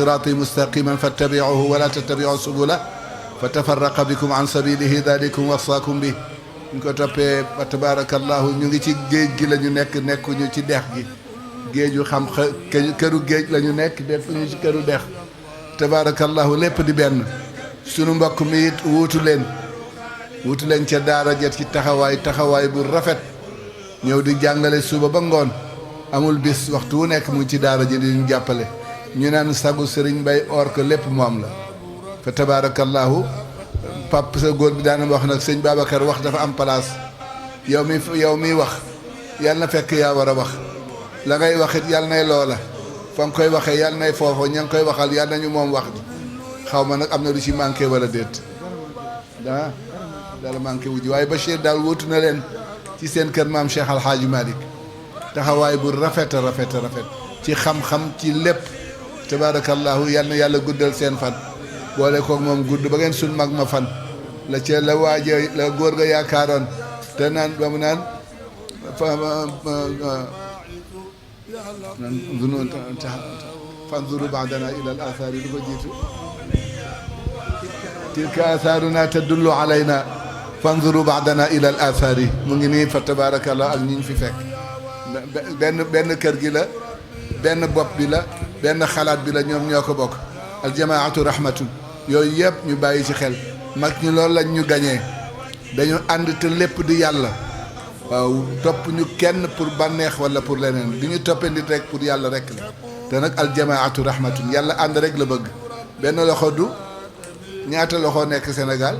صراطي مستقيما فاتبعوه ولا تتبعوا السبل فتفرق بكم عن سبيله ذلكم وصاكم به ñu ko toppee ba tabarakallahu ñu ngi ci géej gi la ñu nekkuñu ci dex gi géeju xam këru géej la ñu nekk defuñu ci këru dex tabarakallahu lépp di benn sunu mbokk mi it wuutu leen ca daara jet ci taxawaay bu rafet ñëw di jàngale suba ba ngoon amul bis waxtu wu nekk mu ci daara ji di ñu jàppale ñu naan sagu sëriñ Mbay or ko lépp moom la fa tabarakallahu pap sa góor bi daana wax nag sëñ Babacar wax dafa am place yow mi wax yàlla na fekk yaa war a wax la ngay waxit yàlla nay loola fa nga koy waxee yàlla nay foofa ña ngi koy waxal yàlla nañu moom wax ji xaw ma nag am na lu ci manqué wala déet dala manqué wu ji waaye Bachir daal wuutu na leen ci seen kër maam Cheikh Al Hadj Malick taxawaay bu rafet ci xam-xam ci lépp tabaarakallahu yal na yàlla guddal seen fan boole koog moom gudd ba ngeen sul mag ma fan la ca la waaje la góor ga yaakaaroon te naan ba mu naan fanzuru baadana ila al athari lu ko jiitu tilka atharuna tadullu alayna fanzuru baadana ila al athari mu ngi nii fa tabaarakallah ak ñi ñu fi fekk benn kër gi la benn bopp bi la benn xalaat bi la ñoom ñoo ko bokk aljamaatu rahmatun yooyu yëpp ñu bàyyi ci xel mag ñi loolu lañ ñu gañee dañu ànd te lépp di yàlla waaw topp ñu kenn pour bànneex wala pour leneen di ñu toppee nit rek pour yàlla rek la te nag aljamaatu rahmatun yàlla ànd rek la bëgg benn loxo du ñaata loxo nekk Sénégal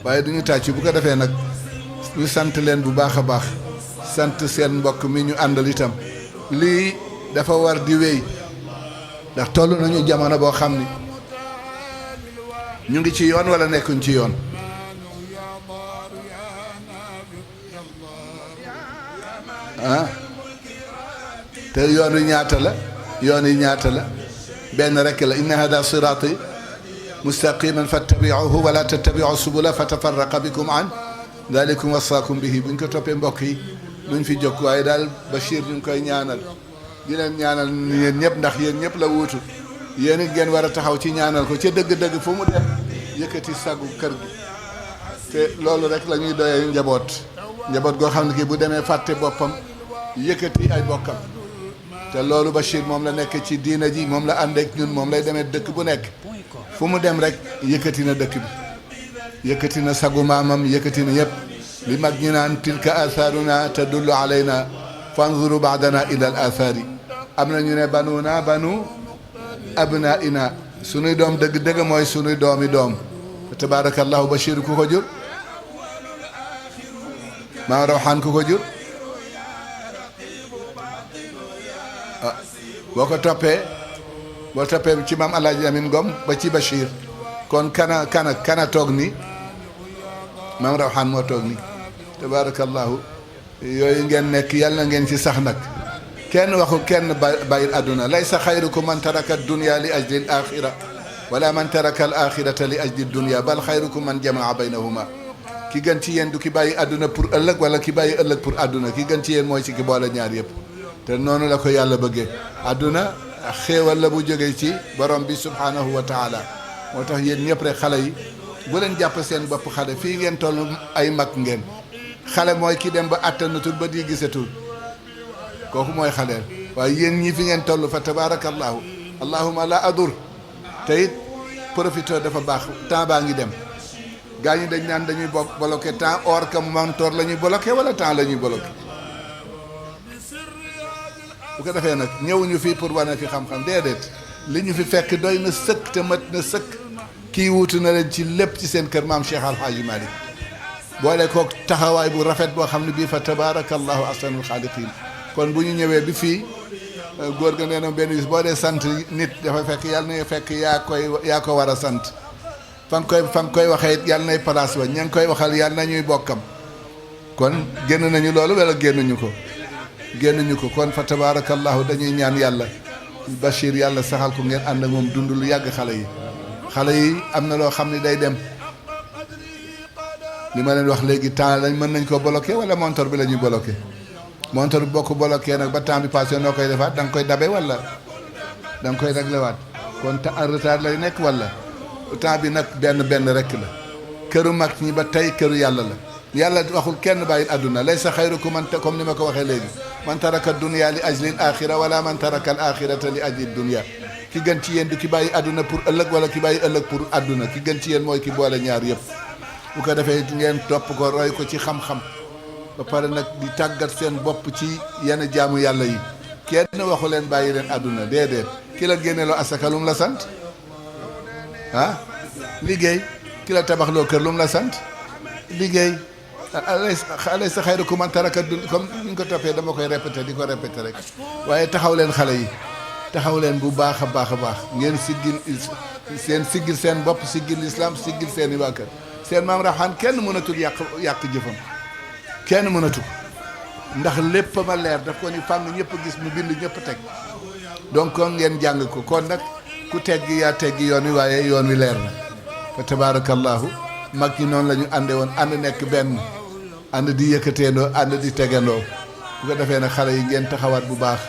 waaye duñu tàcc bu ko defee nag ñu sant leen bu baax a baax sant seen mbokk mi ñu àndal itam lii dafa war di wéy ndax toll nañu jamono boo xam ni ñu ngi ci yoon wala nekkuñ ci yoon te yoon wi ñaata la benn rekk la inna hada siraati mustaqiman fattabi'uhu wala tattabi'u subula fatafarraqa bikum an dalikum wasaakum bihi buñ ko toppee mbokk yi duñ fi jóg waaye daal Bachir ñu ngi koy ñaanal di leen ñaanal yéen ñëpp ndax yéen ñëpp la wuutu yéen it ngeen war a taxaw ci ñaanal ko ca dëgg-dëgg fu mu dem yëkkati sagu kër gi te loolu rek la ñuy doyee njaboot goo xam ne kii bu demee fàtte boppam yëkkati ay bokkam te loolu Bachir moom la nekk ci diina ji moom la ànd ak ñun moom lay demee dëkk bu nekk fu mu dem rek yëkkati na dëkk bi yëkkati na sagu maamam yëkkati na yëpp li mag ñi naan tilka atharuna tadullu alayna fanzuru baadana ila al athari am na ñu ne banuna banu abnaina sunuy doom dëgg-dëgg mooy sunuy doomi doom tabaarakallahu Bachir ku ko jur maa rawxaan ku ko jur boo toppee ci maam Alaaji Amin Ngom ba ci Bachir kon kana toog ni maam rawxaan moo toog ni tabaarakallahu yooyu ngeen nekk yàlla na ngeen ci sax nag kenn waxu kenn bàyyil àdduna laysa xayrukum man taraka dunya li ajli al axira wala man taraka al axirata li ajli dunya bal xayrukum man jamaa baynahuma ki gën ci yéen du ki bàyyi àdduna pour ëllëg wala ki bàyyi ëllëg pour àdduna ki gën ci yéen mooy ci ki boole ñaar yëpp te noonu la ko yàlla bëggee àdduna xéewal la bu jógee ci borom bi subhanahu wa taala moo tax yéen ñëpp rek xale yi bu leen jàpp seen bopp xale fii ngeen toll ay mag ngeen xale mooy ki dem ba àttanatul ba di gisatul kooku mooy xaleel waaye yéen ñi fi ngeen toll fa tabaarakallahu allahuma la adur te it profité dafa baax temps baa ngi dem gaa ñi dañ naan dañuy bloqué temps or que montor la ñuy bloqué wala temps la ñuy bloqué bu ko defee nag ñëwuñu fii pour wane fi xam-xam déedéet li ñu fi fekk doy na sëkk te mat na sëkk kii wuutu na leen ci lépp ci seen kër maam Cheikh Al Hadj Malick boole kook taxawaay bu rafet boo xam ne bii fa tabaarakallahu ahsanul xaaliqiin kon bu ñu ñëwee bi fii góor ga nee na benn bis boo dee sant nit dafa fekk yàlla na fekk yaa ko war a sant fa nga koy waxee it yàlla nay place ba ña ngi koy waxal yàlla na ñuy bokkam kon génn nañu loolu wala génnuñu ko kon fa tabaarakallahu dañuy ñaan yàlla Bachir yàlla saxal ko ngeen ànd ak moom dund lu yàgg xale yi am na loo xam ne day dem li ma leen wax léegi temps lañ mën nañ ko bloqué wala montor bi la ñuy bloqué montor bi boo ko bloqué nag ba temps bi passé noo koy defaat da nga koy dabe wala da nga koy réglé waat kon te en retard lay nekk wala temps bi nag benn rek la këru mag ñi ba tey këru yàlla la yàlla waxul kenn bàyyi àdduna laysa xayrukum man comme ni ma ko waxee léegi man taraka dunya li ajli al axira wala man taraka al axirata li ajli dunya ki gën ci yéen du ki bàyyi àdduna pour ëllëg wala ki bàyyi ëllëg pour àdduna ki gën ci yéen mooy ki boole ñaar yëpp bu ko defee ngeen topp ko roy ko ci xam-xam ba pare nag di tàggat seen bopp ci yenn jaamu yàlla yi kenn waxu leen bàyyi leen àdduna déedéet ki la génneloo asaka lu mu la sant ah liggéey ki la tabaxloo kër lu mu la sant liggéey alaysa xayrukum man taraka dunya comme ni ñu ko toppee dama koy répété di ko répété rek waaye taxaw leen xale yi taxaw leen bu baax a baax ngeen siggil seen bopp siggil lislaam siggil seen i waa kër seen maam raxaan kenn mënatul yàq jëfam kenn mënatu ndax lépp ma leer daf ko ni fàng ñëpp gis mu bind ñëpp teg donc kon ngeen jàng ko kon nag ku teggi yaa teggi yoon wi waaye yoon wi leer na fa tabarakallahu mag ñi noonu la ñu ànde woon ànd nekk benn ànd di yëkkateendoo ànd di tegandoo bu ko defee nag xale yi ngeen taxawaat bu baax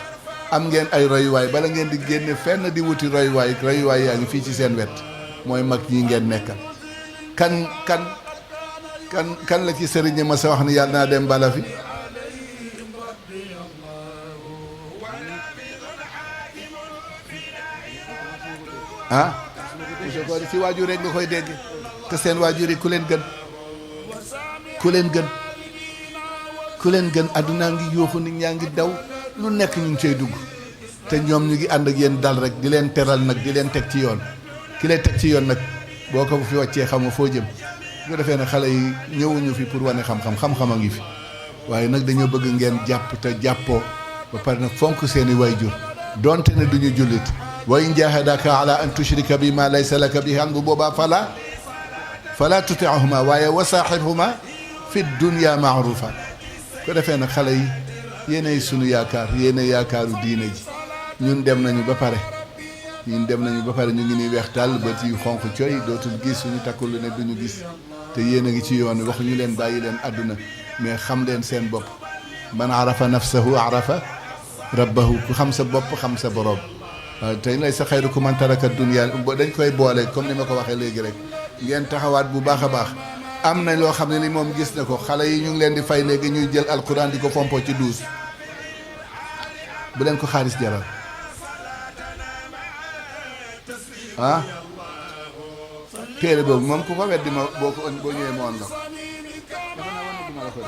am ngeen ay royuwaay bala ngeen di génne fenn di wuti royuwaay yaa ngi fii ci seen wet mooy mag ñi ngeen nekkal kan la ci sëriñ ma sa wax ni yàlla naa dem bala fi ah monsieur Codé ci waajur rek nga koy dégg te seen waajur yi ku leen gën àdduna ngi yuuxu nit ñaa ngi daw lu nekk ñu ngi cay dugg te ñoom ñu ngi ànd ak yéen dal rek di leen teral nag di leen teg ci yoon ki lay teg ci yoon nag boo ko fi wàccee xam nga foo jëm bu ko defee ne xale yi ñëwuñu fi pour wane xam-xam a ngi fi waaye nag dañoo bëgg ngeen jàpp te jàppoo ba pare nag fonk seeni waajur donte ne duñu jullit wa in jahadaka ala an tushrika bi ma laysa laka bihi ilm bu boobaa fala tuti'huma waaye wa saaxibhuma fi dunya ma'rufa ko defee nag xale yi yéenay sunu yaakaar yéenay yaakaaru diine ji ñun dem nañu ba pare ñu ngi ni weex tàll bët yu xonq coy dootul gis suñu takkul lu ne duñu gis te yéen a ngi ci yoon wi waxuñu leen bàyyi leen àdduna mais xam leen seen bopp man arafa nafsahu arafa rabbahu ku xam sa bopp xam sa borom waaw tey lay sa xayrukum man taraka dunya dañ koy boole comme ni ma ko waxee léegi rek ngeen taxawaat bu baax a baax am na loo xam ne ni moom gis na ko xale yi ñu ngi leen di fay léegi ñuy jël alquran di ko fompo ci duus bu leen ko xaalis jaral ah téere boobu moom ku ko weddi ma boo ñëwee ma woon la ko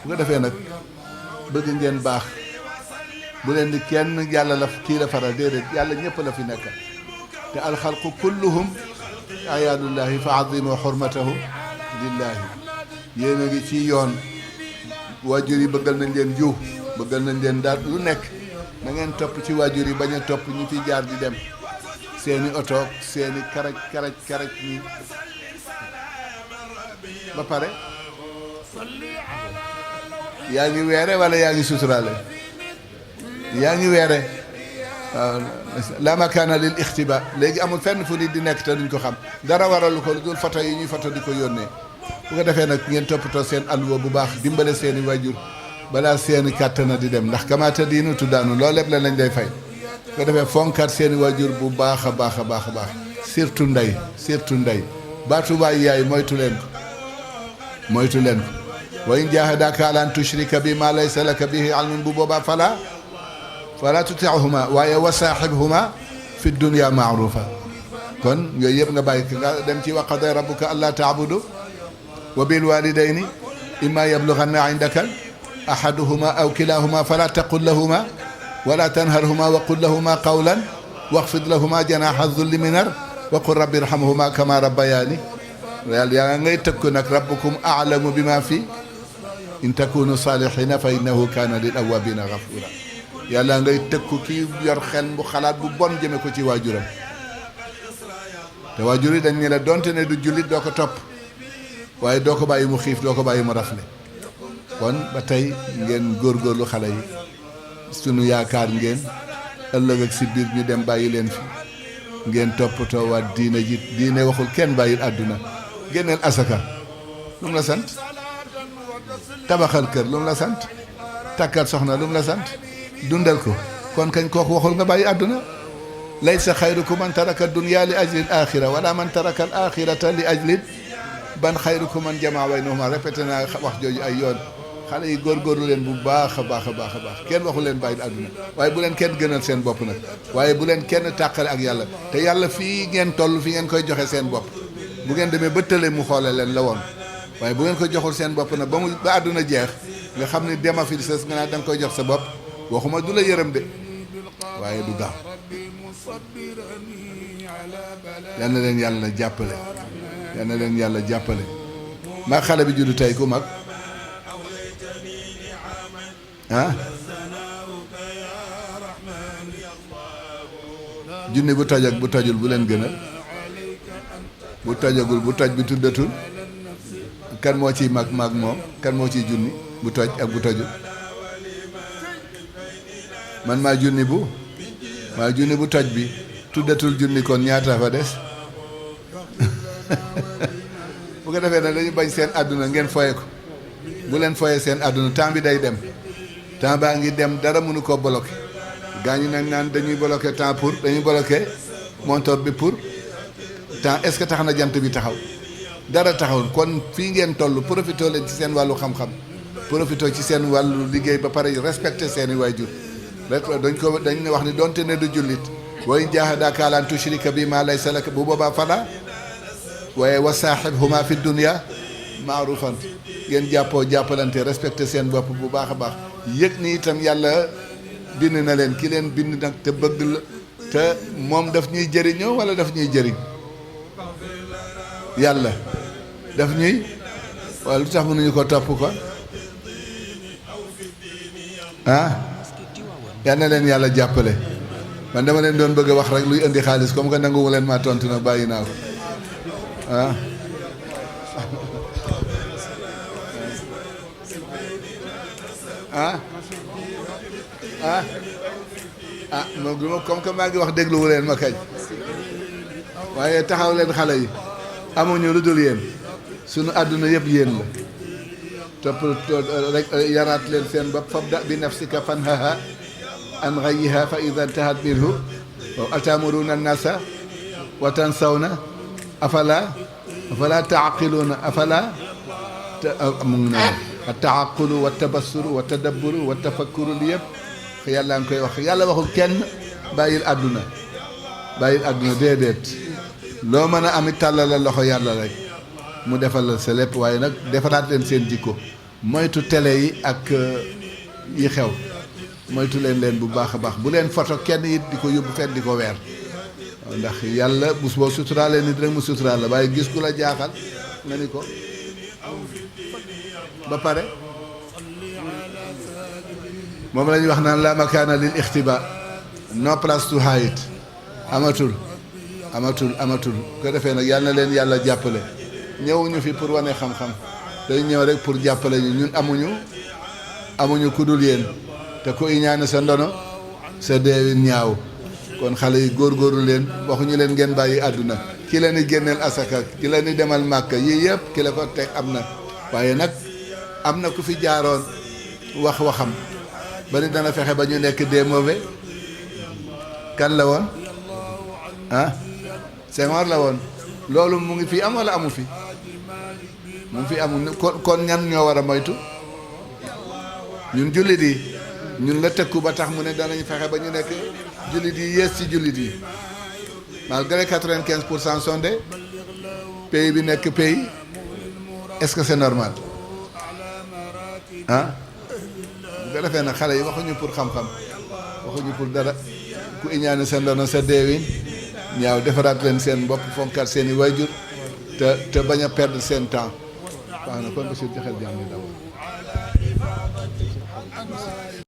bu ko defee nag bëgg ngeen baax bu leen di kenn yàlla la kii la faral déedéet yàlla ñëpp la fi nekkal te alxalqu kulluhum ayaadullahi fa azimu xurmatahum lillahi yéen a ngi ci yoon waajur yi bëggal nañ leen jiw bëggal nañ leen daal lu nekk na ngeen topp ci waajur yi bañ a topp ñu fi jaar di dem seeni oto seeni karaj ñi ba pare yaa ngi weere wala yaa ngi suturaale yaa ngi weere waaw la makaana lil ixtiba léegi amul fenn fu nit di nekk te duñ ko xam dara waralu ko lu dul photo yi ñuy photo di ko yónnee bu ko defee nag ngeen toppatoo seen alluwa bu baax dimbale seeni waajur balaa seeni kàttana di dem ndax kamaata diinu tuddaanu loolu lépp la lañ day fay bu ko defee fonkat seeni waajur bu baax a baax surtout ndey baatu baay yaay moytu leen ko wa in jahadaka ala an tushrika bi ma laysa laka bihi ilmun bu boobaa fala tuti'huma waaye wa saaxibhuma fi dunya ma'rufa kon yooyu yëpp nga bàyyi nga dem ci wa qadaa rabbuka allaa ta'budu wa bil walidayni imma yablughanna 'indaka ahaduhuma aw kilahuma fala taqul lahuma wala tanharhuma wa qul lahuma qawlan waxfid lahuma janaha dhulli minar wa qul rabbi irhamhuma kama rabbayani yàlla yaa ngay tëkku nag rabbukum a'lamu bima fi in takunu salihina fa innahu kana lil awwabina ghafura yàlla ngay tëkku kii yor xel bu xalaat bu bon jëme ko ci waajuram te waajur yi dañ ne la donte ne du jullit doo ko topp waaye doo ko bàyyi mu xiif doo ko bàyyi mu rafle kon ba tey ngeen góorgóorlu xale yi sunu yaakaar ngeen ëllëg ak si biir ñu dem bàyyi leen fi ngeen toppatoo waat diine ji diine waxul kenn bàyyil àdduna génneel asaka lu mu la sant tabaxal kër lu mu la sant takkal soxna lu mu la sant dundal ko kon kañ kooku waxul nga bàyyi àdduna laysa xayrukum man taraka dunya li ajli al axira wala man taraka al axirata li ajli ban xayrukum man jamaa baynahuma répété naa wax jooju ay yoon xale yi góorgóorlu leen bu baax a baax a baax a baax kenn waxu leen bàyyi àdduna waaye bu leen kenn gënal seen bopp nag waaye bu leen kenn tàqale ak yàlla te yàlla fii ngeen toll fi ngeen koy joxe seen bopp bu ngeen demee ba tële mu xoole leen la woon waaye bu ngeen ko joxul seen bopp nag ba àdduna jeex nga xam ne dema fi sës nga naan da nga koy jox sa bopp waxuma du la yërëm de waaye du gaaw yal na leen yàlla jàppale yal na leen yàlla jàppale maa xale bi juddu tey ku mag ah junni bu toj ak bu tojul bu leen gënal bu tojagul bu toj bi tuddatul kan moo ciy mag moom kan moo ciy junni bu toj ak bu tojul man maa junni bu toj bi tuddatul junni kon ñaata fa des bu ko defee nag dañu bañ seen àdduna ngeen foye ko bu leen foye seen àdduna temps bi day dem temps baa ngi dem dara mënu koo bloqué gaañu nag naan dañuy bloqué temps pour dañuy bloqué montor bi pour temps est-ce que tax na jant bi taxaw dara taxawul kon fii ngeen toll profité leen ci seen wàllu xam-xam profité ci seen wàllu liggéey ba pare respecté seeni waajur dañ wax ni donte ne du jullit wa in jaahadaaka alaa an tushrika bi maa laysa laka bu boobaa fala waaye wa saaxibhuma fi dunya maarufan ngeen jàppalante respecté seen bopp bu baax a baax yëg ni itam yàlla bind na leen ki leen bind nag te bëgg la te moom daf ñuy jëriñoo wala daf ñuy jëriñ yàlla daf ñuy wala lu tax mënuñu ko topp ko ah yal na leen yàlla jàppale man dama leen doon bëgg a wax rek luy indi xaalis comme que nanguwu leen maa tontu na bàyyi naa ko ah ah ah ah moom comme que maa ngi wax dégluwu leen ma kañ waaye taxaw leen xale yi amuñu lu dul yéen sunu àdduna yëpp yéen la topp rek yaraat leen seen bopp fabda bi nafsika fanhaha an ghayyiha fa idha intahat minhu atamuruna an-nasa wa tansawna afala taqiluna afala mu ngi naan at-taaqulu wa tabassuru wa tadabburu wa tafakkuru li yëpp yàlla nga koy wax yàlla waxul kenn bàyyil àdduna déedéet loo mën a amit tàllal la loxo yàlla rek mu defal la sa lépp waaye nag defaraat leen seen jikko moytu télé yi ak yi xew moytu leen bu baax a baax bu leen photo kenn it di ko yóbbu fenn di ko weer ndax yàlla bus boo suturaalee nit rek mu suturaal la waaye gis ku la jaaxal nga ni ko ba pare moom la ñuy wax naan la makaana lil ixtiba no place to hide amatul ko defee nag yàlla na leen yàlla jàppale ñëwuñu fi pour wane xam-xam dañ ñëw rek pour jàppale ñu ñun amuñu ku dul yéen te ku iñaane sa ndono sa deewin ñaaw kon xale yi góorgóorlu leen waxuñu leen ngeen bàyyi àdduna ki leen di génneel asaka ki leen di demal màkk yii yëpp ki la ko teg am na waaye nag am na ku fi jaaroon waxam ba ni dana fexe ba ñu nekk des mauvais kan la woon ah Senghor la woon loolu mu ngi fi am wala amu fi mu ngi fi amul kon ñan ñoo war a moytu ñun jullit yi ñun la tëkku ba tax mu ne danañ fexe ba ñu nekk jullit yi yées ci jullit yi malgré 95% sondés pays bi nekk pays est-ce que c'est normal ah bu ko defee nag xale yi waxuñu pour xam-xam waxuñu pour dara ku iñaane sa ndono sa deewin ñaaw defaraat leen seen bopp fonkat seen i waajur te bañ a perdre seen temps waaw na kon Bachir joxel jàmm ni d'abord